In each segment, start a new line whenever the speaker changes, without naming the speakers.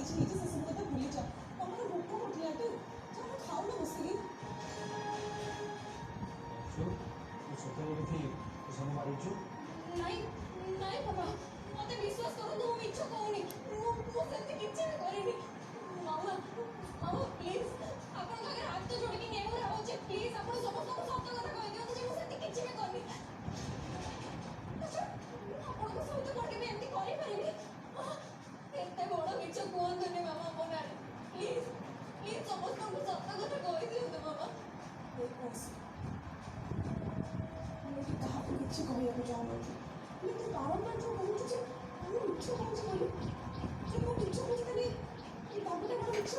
ହେଇଛି ହେଇଛି, ସେସବୁ କଥା ଭୁଲି ଯା। ତମର ଭୋକ ଉଠିଲାଟି, ଚାଲ ଖାଉନ ବସିକି।
ତୁ ସତରେ ଏମିତି ସବୁ ମାରିଛୁ?
ନାଇଁ ନାଇଁ ବାବା, ମତେ ବିଶ୍ୱାସ କରନ୍ତୁ, ମୁଁ ମିଛ କହୁନି। ମୁଁ ସେମିତି କିଛି ବି କରିନି। ମାମା, ମାମା, ପ୍ଲିଜ, ଆପଣଙ୍କ ଆଗରେ ହାତ ଯୋଡ଼ିକି ନେହୁରା ହଉଛି। ପ୍ଲିଜ ଆପଣ ସମସ୍ତଙ୍କୁ ସତ କଥା କହିଦିଅନ୍ତୁ ଯେ ମୁଁ ସେମିତି କିଛି ବି କରିନି। ଆଚ୍ଛା, ମୁଁ ଆପଣଙ୍କ ସହିତ କଣ କେବେ ଏମିତି କରିପାରିବି? ଏତେ ବଡ଼ ମିଛ କୁହନ୍ତୁନି ମାମା ମୋ ନାଁରେ। ପ୍ଲିଜ ପ୍ଲିଜ, ସମସ୍ତଙ୍କୁ ସତ କଥା କହିଦିଅନ୍ତୁ ମାମା।
ମୁଁ ଏଠି କାହାକୁ କିଛି କହିବାକୁ ଚାହୁଁନଥିଲି, ହେଲେ ତୁ ବାରମ୍ବାର ଯୋଉ କହୁଛୁ ଯେ ମୁଁ ମିଛ କହୁଛି ବୋଲି, ଯେ ମୁଁ ମିଛ କହୁଛି, ତାହେଲେ ଏ ଦାବିଟା କଣ ମିଛ?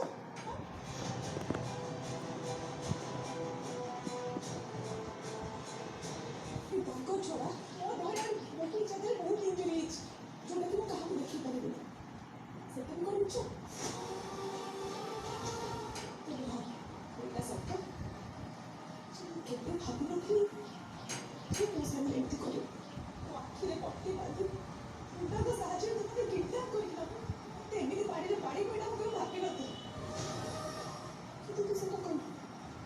ଏ ଦାଗ ଛଡ଼ା ମୋ ଦେହରେ ବହୁତ ଜାଗାରେ ବହୁତ ଇଞ୍ଜୁରି ହେଇଛି, ଯୋଉଟାକି ମୁଁ କାହାକୁ ଦେଖେଇ ପାରିବିନି। ସେଟା ବି କଣ ମିଛ? ତେବେ ହଁ, ଏଇଟା ସତ ଯେ ମୁଁ କେବେ ଭାବିନଥିଲି ଯେ ମୋ ସାଙ୍ଗରେ ଏମିତି କରିବ। ମୋ ଆଖିରେ ପଟି ବାନ୍ଧି ଗୁଣ୍ଡାଙ୍କ ସାହାଯ୍ୟରେ ତୁ ମୋତେ କିଡନାପ୍ କରିକି ନବୁ, ମୋତେ ଏମିତି ବାଡ଼ିରେ ବାଡ଼ି ପଇଟା ମୁଁ କେବେ ଭାବିନଥିଲି। କିନ୍ତୁ ତୁ ସେଟା କଲୁ।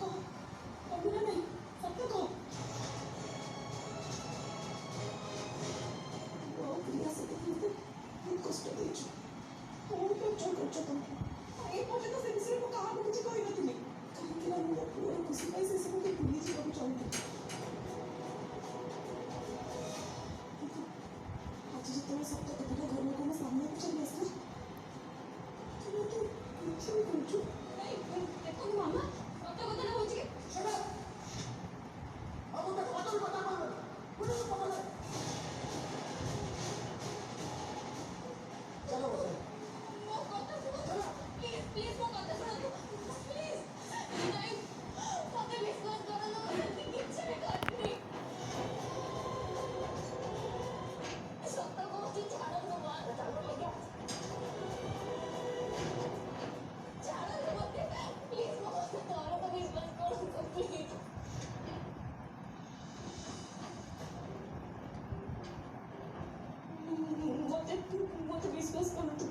କହ, କଲୁ ନା ନାହିଁ? ସତ କହ। ତୁ ଆଉ ପ୍ରିୟା ସହିତ ମୋତେ ବହୁତ କଷ୍ଟ ଦେଇଛୁ, ବହୁତ ଟର୍ଚର କରିଛ ତମେ। ଏ ପର୍ଯ୍ୟନ୍ତ ସେ ବିଷୟରେ ମୁଁ କାହାକୁ କିଛି କହିନଥିଲି, କାହିଁକି ନା ମୁଁ ମୋ ପୁଅର ଖୁସି ପାଇଁ ସେସବୁକୁ ଭୁଲିଯିବାକୁ ଚାହୁଁଥିଲି। କିନ୍ତୁ ଆଜି ଯେତେବେଳେ ସତ କଥାଟା ଘର ଲୋକଙ୍କ ସାମ୍ନାକୁ ଚାଲି ଆସିଲା, ତୁ ମୋତେ ମିଛ ବି କହୁଛୁ?
ନାଇଁ, ଦେଖନ୍ତୁ ମାମା, ସତ କଥାଟା ହଉଛି କି
ଆଉ ଗୋଟେ କଥା ବି କଥା କହିବନି, ବୁଝିଲୁ? ପକଲେ ଚାଲ ବସ।
ମୋ କଥା ଶୁଣନ୍ତୁ, ପ୍ଲିଜ ପ୍ଲିଜ, ମୋ କଥା ଶୁଣନ୍ତୁ ପ୍ଲିଜ। ନାଇଁ, ମତେ ବିଶ୍ୱାସ କରନ୍ତୁ, ମୁଁ ସେମିତି କିଛି ବି କରିନି। ସତ କହୁଛି, ଛାଡ଼ନ୍ତୁ ମା, ଛାଡ଼ନ୍ତୁ ମତେ ପ୍ଲିଜ। ମୋ କଥା ଥରେ ତ ବିଶ୍ୱାସ କରନ୍ତୁ ପ୍ଲିଜ। ମତେ ବିଶ୍ୱାସ କରନ୍ତୁ,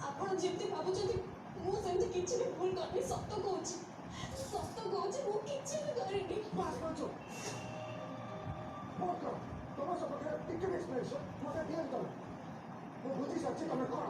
ଆପଣ ଯେମିତି ଭାବୁଛନ୍ତି ମୁଁ ସେମିତି କିଛି ବି ଭୁଲ କରିନି। ସତ କହୁଛି, ସତ କହୁଛି, ମୁଁ କିଛି ବି କରିନି।
ବାସ୍ ବଞ୍ଚୁ, ବହୁତ କର। ତମ ସପକ୍ଷରେ ଟିକେ ବି ଏକ୍ସପ୍ଲେନେସନ୍ ମତେ ଦିଅନି ତମେ। ମୁଁ ବୁଝି ସାରିଛି ତମେ କ'ଣ।